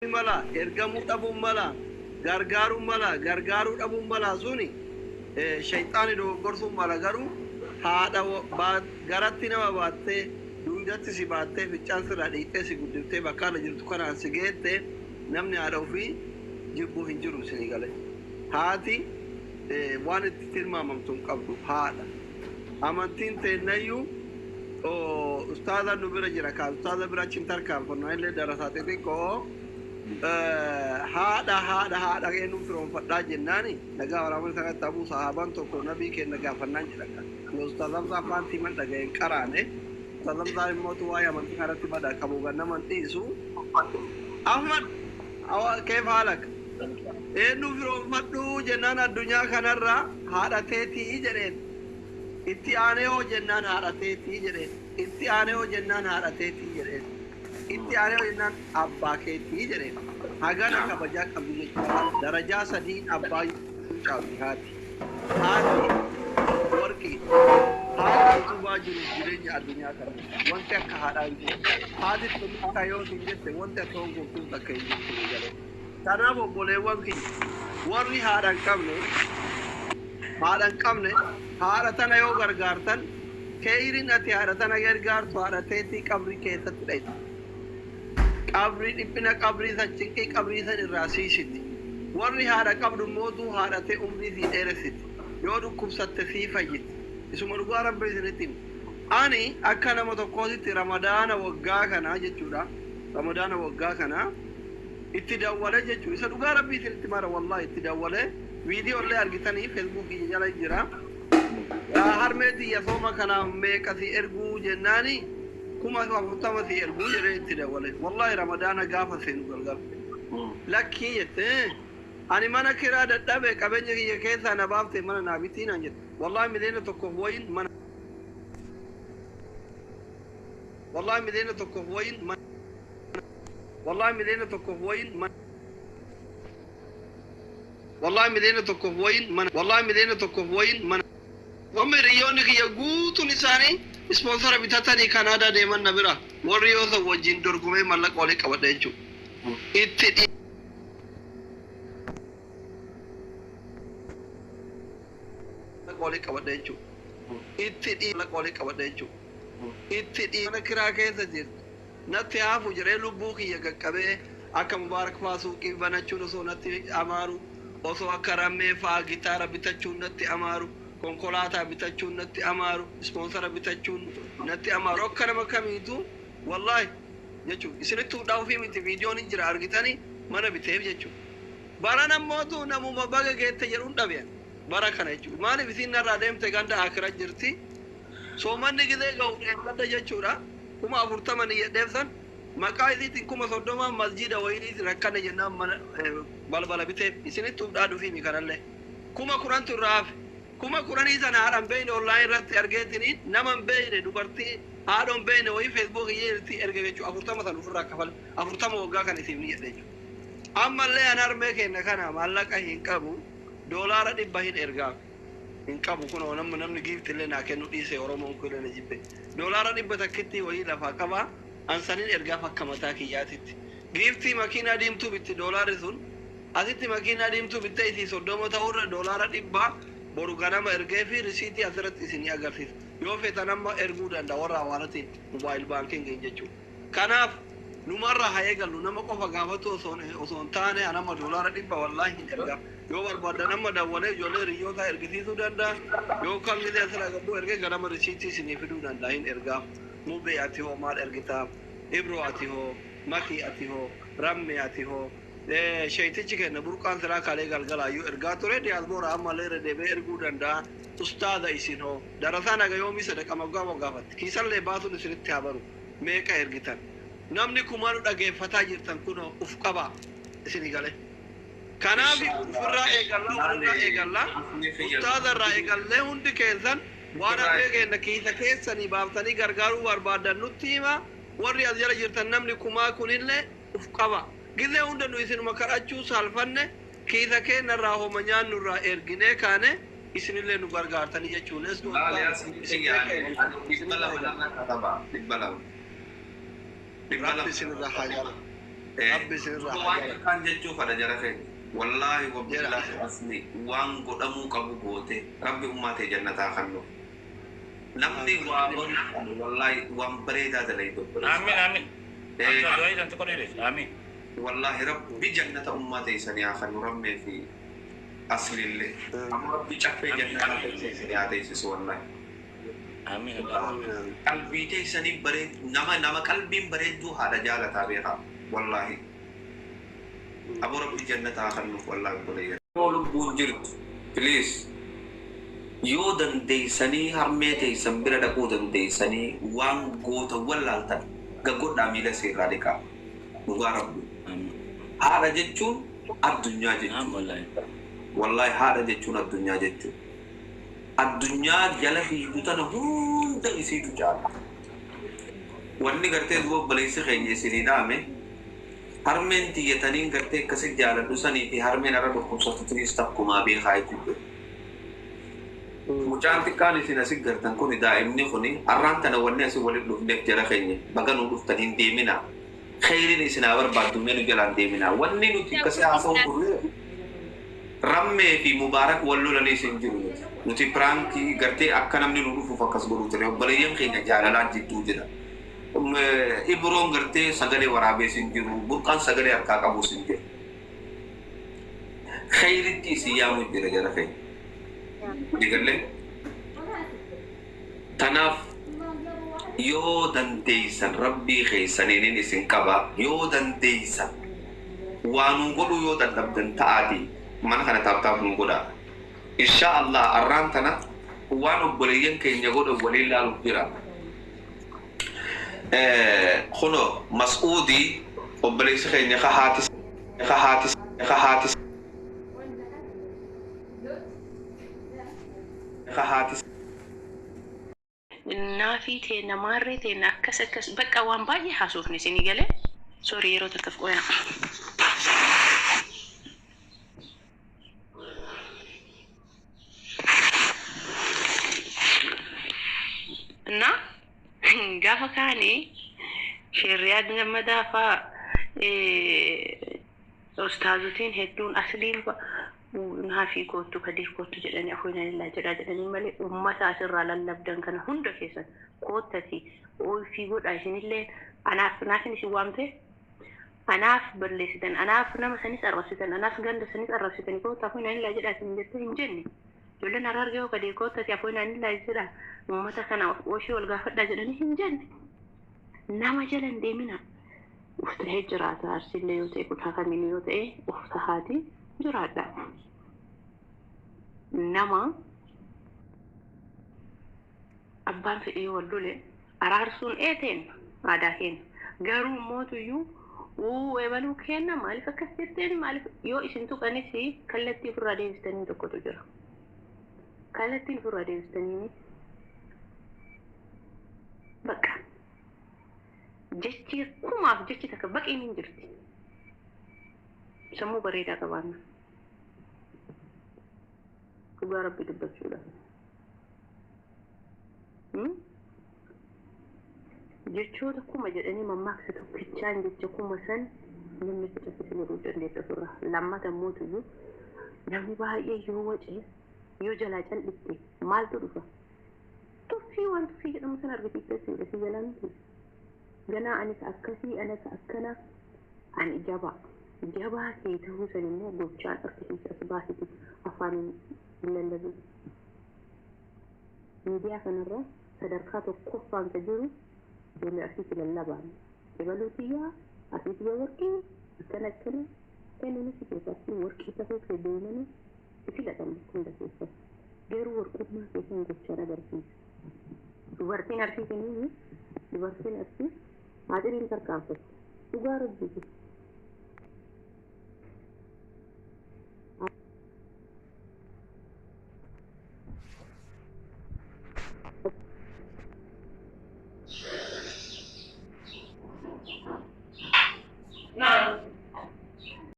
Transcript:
Mala ergamuu dhabuun mala gargaaruu mala gargaaruu dhabuun mala suni shayxaani dogoggorsuun mala garuu haadha garatti nama baattee duudatti si baattee ficcaan sirraa dhiiqxee si guddiftee bakka irra jirtu kanaan si geette namni haadha ofii jibbuu hin jiru isinii gale. Haati waan itti tilmaamamtu hin qabdu haadha. Amantiin teennayyuu ustaaza nu bira jira kaa ustaaza bira achi hin tarkaanfannu illee darasaa xixiqqoo haadha haadha haadha eenyuun firoonfadhaa jennaani nagaa waraabni sanatti abuu sahaabaan tokko nabii kenna gaafannaan jedhan kan ustaaz Hamzaa afaan tiiman dhaga'een qaraane ustaaz Hamzaa immoo waa'ee amantii kanatti bada qabu gannaman dhiisu. Ahmad keef haalak eenyu firoonfadhu jennaan addunyaa kanarra haadha teetii jedheen itti aanee hoo jennaan haadha teetii jedheen itti aanee hoo jennaan haadha teetii jedheen itti aanee hoo jennaan abbaa keetii jedheen hagana kabajaa qabdu jechuudha. Darajaa sadiin abbaa caalti haati. Haati warqii haati utubaa jiruuf jireenya addunyaa kana wanti akka haadhaa hin jiru. Haati xumurtaa yoo hin jette wanti akka hongooftuun takka hin jirtu ni galee. Kanaaf obboleewwan kiyya warri haadha hin qabne haadha hin qabne haadha tana yoo gargaartan keeyriin ati haadha tana gargaartu haadha teetii qabrii keessatti dhayxa. Qabrii dhiphina qabrii san cinqii qabrii san irraa siisiti. Warri haadha qabdu mootuu haadha tee umrii sii dheeressiti. Yoo dhukkubsatte sii fayyiti. Isuma dhugaa rabbi isinitti hima. Ani akka nama tokkootitti ramadaana waggaa kanaa jechuudha. Ramadaana waggaa kanaa itti dawwalee jechuudha. Isa dhugaa rabbi isinitti mara wallahi itti dawwalee viidiyoo illee argitanii feesbuukii jala jira. Harmee tiyya sooma kanaaf meeqa si erguu jennaani 40,000 si erguu jedhee itti dawwale. Wallahi ramadaana gaafa seenu galgala. Lakkii jette ani mana kiraa dadhabe qabeenya kiyya keessaa na baaftee mana naa bitii naan jette. Wallahi 1 million wayin mana. Wallahi 1 million wayin mana. Wallahi 1 million wayin mana. Wallahi 1 million wayin mana. Wallahi 1 million wayin mana. Wamma hiriyoonni kiyya guutuun isaanii ispoonsara bitatanii Kanaadaa deeman na bira. Warri yoo ta'u wajjin dorgomee mallaqa walii qabadha jechuudha. Itti walii qabadha jechuudha. Itti mallaqa walii qabadha jechuudha. Itti mana kiraa keessa jirti. Natti haafu jedhee lubbuu kiyya qaqqabee akka Mubaarak faa suuqii banachuun osoo natti amaaru osoo akka rammee faa gitaara bitachuun natti amaaru konkolaataa bitachuun natti amaaru ispoonsara bitachuun natti amaaru akka nama kamiitu wallaahi jechuudha. Isinitti hudhaa miti viidiyoon hin jira argitanii mana biteef jechuudha. Baran ammootu namuma baga geette jedhuun dhabe bara kana jechuudha. Maaliif isin narraa deemte ganda akira jirti. Soomanni gizee ga'u dheekadda jechuudha. 40,000 ni jedheefsan maqaa isiitiin 30,000 masjiida wayii rakkane jennaan mana balbala biteef isinitti hudhaa dhufiimi kanallee. 10,000tu irraa hafe. 10,000 sana haadha hin beekne online irratti argeetiniin nama hin beekne dubartii haadha hin beekne wayii feesbuuk irratti erge jechuudha. 40 sana ofirraa kafale. 40 waggaa kana isiif ni jedhe jechuudha. Ammallee an harmee keenya kana maallaqa hin qabu $100 hin ergaaf. Hin qabu kunoo namni giifti illee naa kennu dhiise Oromoon kun illee na jibbe. $100 takkitti wayii lafaa qaba ansanin ergaaf akka mataa kiyyaatitti. Giiftii makiinaa diimtuu bitti doolaarri sun asitti makiinaa diimtuu bittee isii 30 ta'urra $100 boru ganama ergee fi risiitii asirratti isinii agarsiisa. Yoo feetan amma erguu danda'a warra hawaalatiin mobile bankingiin jechuudha. Kanaaf numarra haa eegallu nama qofa gaafatu osoo hin taane an amma $100 wallaahi hin ergaaf. Yoo barbaadan amma dawwalee ijoollee hiriyoota ergisiisuu danda'a. Yoo kan gisee asirraa gabbuu ergee ganama risiitii isinii fiduu danda'a hin ergaaf. Mubee ati hoo maal ergitaa? Ibro ati hoo? Makii ati hoo? Rammee ati hoo? Sheetichi kenna burqaan siraa kalee galgalaayyuu ergaa ture diyaasboora ammallee irra deebi'ee erguu danda'a. Ustaaza isin hoo? Darasaan haga yoomii sadaqa moggaa moggaafatti. Kiisallee baasuun isinitti haa baru. Meeqa ergitan? Namni kumaanu dhageeffataa jirtan kunoo uf qabaa isinii galee. Kanaaf ofirraa eegallaa walirraa eegallaa ustaaza irraa eegallee hundi keessan waan harmee keenya kiisa keessanii baaftanii gargaaruu barbaadan nutti hima. Warri as jala jirtan namni kumaa kunillee uf qaba. Gizee hunda nu isinuma kadhachuu saalfanne kiisa keenya irraa homa nyaannu irraa erginee kaane isinillee nu gargaartanii jechuun. Let's go. Laali asii 200 narra qaba 200. Rabbi isinirraa haa jaalatu. Rabbi isinirraa haa Waan jaalatu. kaan jechuu fadha jara keenya. Wallaahi Jira. wabillaahi asli waan godhamuu qabu goote rabbi ummaa ta'e jannataa kennu. Namni waa godhu wallaahi waan bareedaa dalai Amiin amiin. Hamza du'aa jedhan xiqqoo dheeres. Amiin. Wallaahi rabbi jannata ummaa ta'e sanii haa kennu rammee fi aslillee. Amma rabbi caffee jannataa ta'e sanii haa teessisu wallaahi. Amiin. Amiin amiin. Qalbii teessanii bareed nama nama qalbiin bareedduu haadha jaalataa beekaa wallaahi. Abu rabbi jannata haa kennuuf wallaahi obboleeyyan. Yoo lubbuun jirtu please yoo dandeessanii harmee teessan bira dhaquu dandeessanii waan goota wallaaltan gaggodhaa miila seerraa dhiqaa dhugaa rabbi. Haadha jechuun addunyaa jechuudha. Wallaahi. Wallaahi haadha jechuun addunyaa jechuudha. Addunyaa jala fiigdu tana hunda isiitu caala. Wanni gartee duba obboleessi keenya isinii dhaame harmeen tiyyataniin gartee akkasi jaaladhu sanii fi harmeen irra dhukkubsattu tunis takkumaa beekaa jechuudha. Mucaan xiqqaan isin asi gartan kuni daa'imni kuni har'aan tana wanni asii waliin dhufneef jara keenya baga nuu dhuftan hin deeminaa. Kheyriin isin haa barbaaddu mee nu jalaan deeminaa. Wanni nuti akkasii haasa'u turre rammee fi mubaarak wal lolanii isin jiru nuti. Nuti prankii gartee akka namni nu dhufuuf akkas godhuu ture. Obboleeyyan keenya jaalalaan jidduu jira. Ibroon gartee sagalee waraabee isin jiru. Burqaan sagalee harkaa qabu isin jiru. Kheyritti isin yaamu jira jara keenya. Digallee. Tanaaf yoo dandeessan rabbii keessaniinin isin qaba yoo dandeessan waa nuu godhuu yoo dadhabdan ta'aati mana kana tap tap nuu godhaa. Insha Allah arraan tana waan obboleeyyan keenya godhan waliin laaluuf jira. Kuno Mas'uudii obboleessi keenya ka haati ka haati ka haati ka haati Naafii teenna maarree teenna akkas akkas bakka waan baay'ee haasofne isinii galee sorry yeroo takkaaf qoya. እና gaafa kaanii sheerriyaa gammadaa faa ustaazotiin hedduun asliin naafii koottu kadiif koottu jedhanii afuina lillaa jedhaa jedhanii malee ummata asirraa lallabdan kana hunda keessan koottati oofii godha isinillee anaaf naafin isin waamte anaaf balleessitan anaaf nama sanis arrabsitan anaaf ganda sanis arrabsitan kootta afuina lillaa jedhaa isin jette hin jenne ijoolleen harargee yoo kadee koottati afuina lillaa jedhaa ummata kana oofii wal gaafadhaa jedhanii hin jenne nama jala hin deemina uf tahee jiraata arsillee yoo ta'e kutaa kamiin yoo ta'e uf tahaati jiraadha. Nama abbaan fedhee wal lole araarsuun eeteen aadaa keenya garuu mootuyyuu uu ebaluu kenna maaliif akkas jetteen maaliif yoo isin tuqanis kallattii ofirraa deebistanii tokkotu jira. Kallattiin ofirraa deebistanii bakka jechi kumaaf jechi takka baqiin hin jirti. Sammuu bareedaa qabaanna. Dhugaa rabbi dubbachuudha. Jechoota kuma jedhanii mammaaksa tokkichaan jecha kuma san namni itti caffise godhuu dandeessa ofirraa. Lammata mootuyyuu namni baay'ee yoo wace yoo jalaa cal'ifte maaltu dhufa? Tuffii waan tuffii jedhamu san argisiista jechuudha si jalaa miti. Ganaa anis akkasii anas akkana ani jabaa. Jabaa kee ta'uu san immoo gochaan argisiisa as baasiti afaaniin hin lallabin. Miidiyaa kanarra sadarkaa tokkoffaan ka jiru ijoollee asitti lallabaan. Ebaluu kiyyaa asitti yoo warqii akkana akkana kennuun si keessatti warqii ta'uu kee deemanii si filatan hunda keessa. Garuu warqummaa keessan gochaan agarsiisa. Dubartiin arsii kennuu dubartiin arsii haadhiriin tarkaanfatti. Dhugaa rabbii